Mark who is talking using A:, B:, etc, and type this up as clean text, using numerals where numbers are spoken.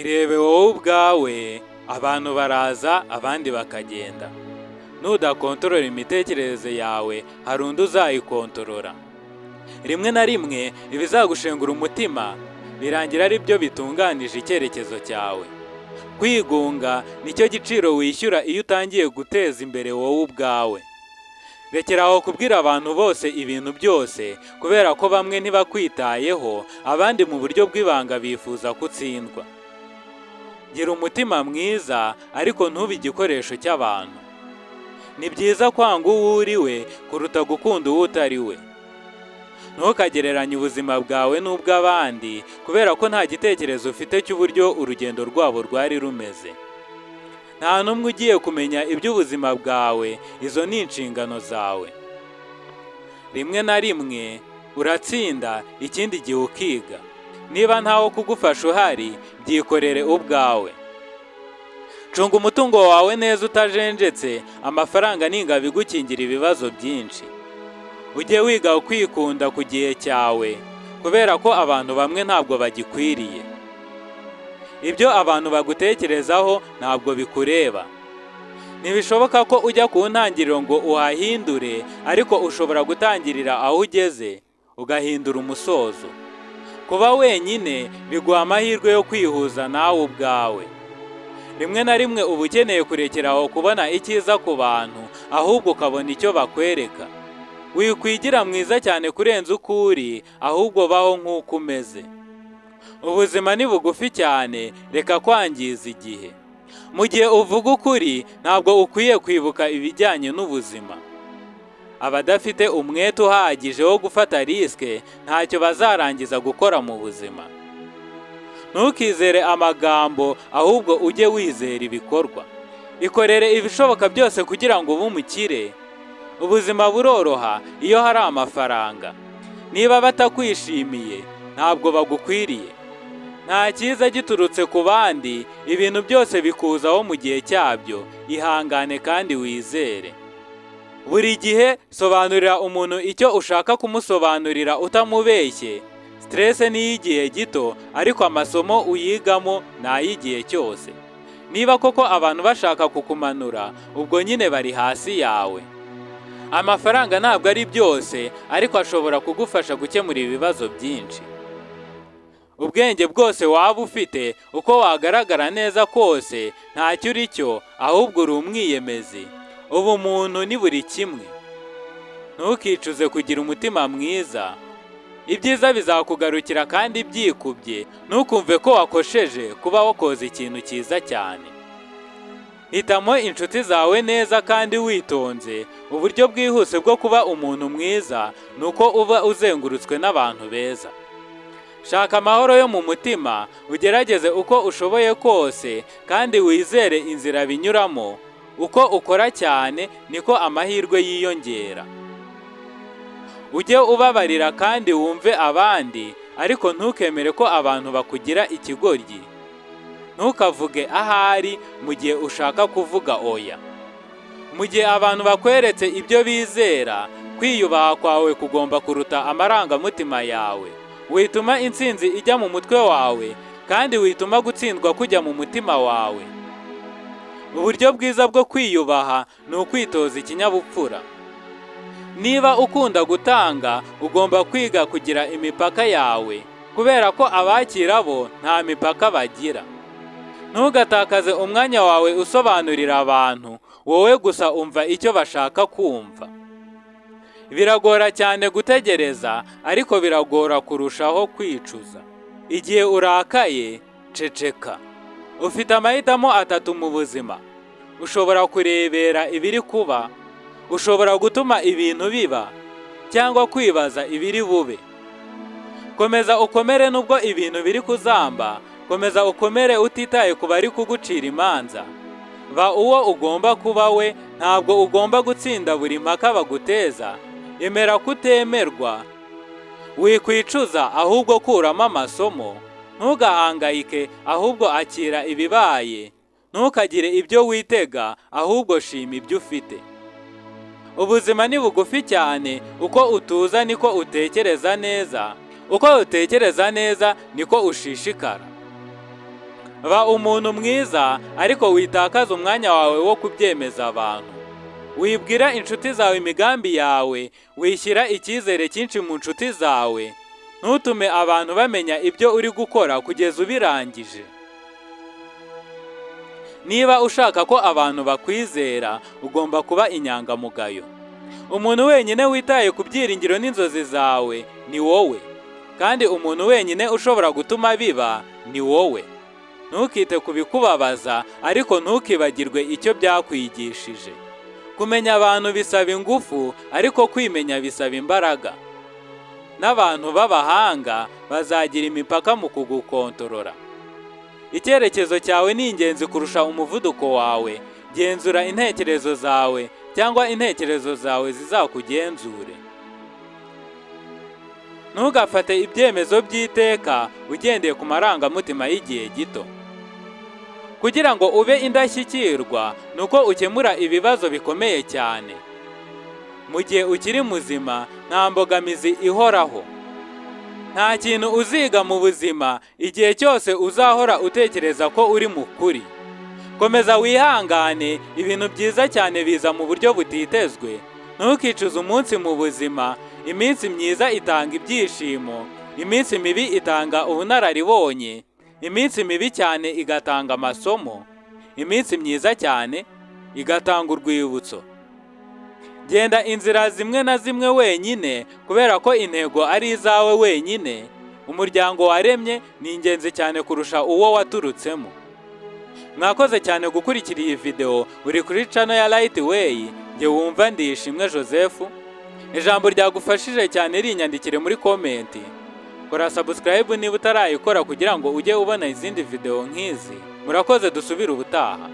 A: Irebe wowe ubwawe, abantu baraza abandi bakagenda. Nudakontorora imitekerereze yawe, hari undi uzayikontorora. Rimwe na rimwe ibizagushengura umutima birangira ari byo bitunganije icyerekezo cyawe. Kwigunga nicyo giciro wishyura iyo utangiye guteza imbere wowe ubwawe. Rekera aho kubwira abantu bose ibintu byose, kubera ko bamwe ntibakwitayeho, abandi mu buryo bw'ibanga bifuza ko utsindwa. Gira umutima mwiza ariko ntube igikoresho cy'abantu. Ni byiza kwanga uwo uri we kuruta gukunda uwo utari we. Ntukagereranye ubuzima bwawe n'ubw'abandi, kubera ko nta gitekerezo ufite cy'uburyo urugendo rwabo rwari rumeze. Nta n'umwe ugiye kumenya iby'ubuzima bwawe, izo ni inshingano zawe. Rimwe na rimwe uratsinda, ikindi gihe ukiga. Niba ntawo kugufasha uhari, byikorere ubwawe. Cunga umutungo wawe neza utajenjetse, amafaranga ni ingabo igukingira ibibazo byinshi. Ujye wiga kwikunda ku gihe cyawe, kubera ko abantu bamwe ntabwo bagikwiriye. Ibyo abantu bagutekerezaho ntabwo bikureba. Ntibishoboka ko ujya ku ntangiriro ngo uhahindure, ariko ushobora gutangirira aho ugeze ugahindura umusozo. Kuba wenyine biguha amahirwe yo kwihuza nawe ubwawe. Rimwe na rimwe uba ukeneye kurekera aho kubona icyiza ku bantu, ahubwo ukabona icyo bakwereka. Wikwigira mwiza cyane kurenza uko uri, ahubwo baho nk'uko umeze. Ubuzima ni bugufi cyane, reka kwangiza igihe. Mu gihe uvuga ukuri, ntabwo ukwiye kwibuka ibijyanye n'ubuzima. Abadafite umwete uhagije wo gufata risk ntacyo bazarangiza gukora mu buzima. Ntukizere amagambo, ahubwo ujye wizera ibikorwa. Ikorere ibishoboka byose kugira ngo ube umukire. Ubuzima buroroha iyo hari amafaranga. Niba batakwishimiye, ntabwo bagukwiriye. Nta cyiza giturutse ku bandi, ibintu byose bikuzaho mu gihe cyabyo. Ihangane kandi wizere. Buri gihe sobanurira umuntu icyo ushaka kumusobanurira utamubeshye. Stress ni iy'igihe gito, ariko amasomo uyigamo ni ay'igihe cyose. Niba koko abantu bashaka kukumanura, ubwo nyine bari hasi yawe. Amafaranga ntabwo ari byose, ariko ashobora kugufasha gukemura ibibazo byinshi. Ubwenge bwose waba ufite, uko wagaragara neza kose, ntacyo uri cyo, ahubwo uri umwiyemezi. Ubumuntu ni buri kimwe. Ntukicuze kugira umutima mwiza. Ibyiza bizakugarukira kandi byikubye. Ntukumve ko wakosheje kuba wakoze ikintu cyiza cyane. Hitamo inshuti zawe neza kandi witonze. Uburyo bwihuse bwo kuba umuntu mwiza ni uko uba uzengurutswe n'abantu beza. Shaka amahoro yo mu mutima, ugerageze uko ushoboye kose kandi wizere inzira binyuramo. Uko ukora cyane niko amahirwe yiyongera. Ujye ubabarira kandi wumve abandi, ariko ntukemere ko abantu bakugira ikigoryi. Ntukavuge ahari mu gihe ushaka kuvuga oya. Mu gihe abantu bakweretse ibyo bizera, kwiyubaha kwawe kugomba kuruta amarangamutima yawe. Wituma intsinzi ijya mu mutwe wawe, kandi wituma gutsindwa kujya mu mutima wawe. Uburyo bwiza bwo kwiyubaha ni ukwitoza ikinyabupfura. Niba ukunda gutanga, ugomba kwiga kugira imipaka yawe, kubera ko abakira bo nta mipaka bagira. Ntugatakaze umwanya wawe usobanurira abantu, wowe gusa umva icyo bashaka kumva. Biragora cyane gutegereza, ariko biragora kurushaho kwicuza. Igihe urakaye, ceceka. Ufite amahitamo atatu mu buzima: ushobora kurebera ibiri kuba, ushobora gutuma ibintu biba, cyangwa kwibaza ibiri bube. Komeza ukomere nubwo ibintu biri kuzamba. Komeza ukomere utitaye ku bari kugucira imanza. Ba uwo ugomba kuba we. Ntabwo ugomba gutsinda buri mpaka baguteza. Emera kutemerwa. Wikwicuza, ahubwo kuramo amasomo. Ntugahangayike, ahubwo akira ibibaye. Ntukagire ibyo witega, ahubwo shima ibyo ufite. Ubuzima ni bugufi cyane. Uko utuza niko utekereza neza, uko utekereza neza niko ushishikara. Ba umuntu mwiza, ariko witakaza umwanya wawe wo kubyemeza abantu. Wibwira inshuti zawe imigambi yawe, wishyira icyizere cyinshi mu nshuti zawe. Ntutume abantu bamenya ibyo uri gukora kugeza ubirangije. Niba ushaka ko abantu bakwizera, ugomba kuba inyangamugayo. Umuntu wenyine witaye ku byiringiro n'inzozi zawe ni wowe, kandi umuntu wenyine ushobora gutuma biba ni wowe. Ntukite ku bikubabaza, ariko ntukibagirwe icyo byakwigishije. Kumenya abantu bisaba ingufu, ariko kwimenya bisaba imbaraga. N'abantu b'abahanga bazagira imipaka mu kugukontorora. Icyerekezo cyawe ni ingenzi kurusha umuvuduko wawe. Genzura intekerezo zawe, cyangwa intekerezo zawe zizakugenzure. Ntugafate ibyemezo by'iteka ugendeye ku marangamutima y'igihe gito. Kugira ngo ube indashyikirwa ni uko ukemura ibibazo bikomeye cyane. Mu gihe ukiri muzima, nta mbogamizi ihoraho. Nta kintu uziga mu buzima igihe cyose uzahora utekereza ko uri mu kuri. Komeza wihangane, ibintu byiza cyane biza mu buryo butitezwe. Ntukicuze umunsi mu buzima. Iminsi myiza itanga ibyishimo, iminsi mibi itanga ubunararibonye, iminsi mibi cyane igatanga amasomo, iminsi myiza cyane igatanga urwibutso. Genda inzira zimwe na zimwe wenyine, kubera ko intego ari izawe wenyine. Umuryango waremye ni ingenzi cyane kurusha uwo waturutsemo. Mwakoze cyane gukurikira iyi video. Uri kuri channel ya Light Way, njye wumva Ndishimwe Joseph. Ijambo ryagufashije cyane rinyandikire muri comment. Kora subscribe niba utarayikora kugira ngo ujye ubona izindi video nk'izi. Murakoze, dusubire ubutaha.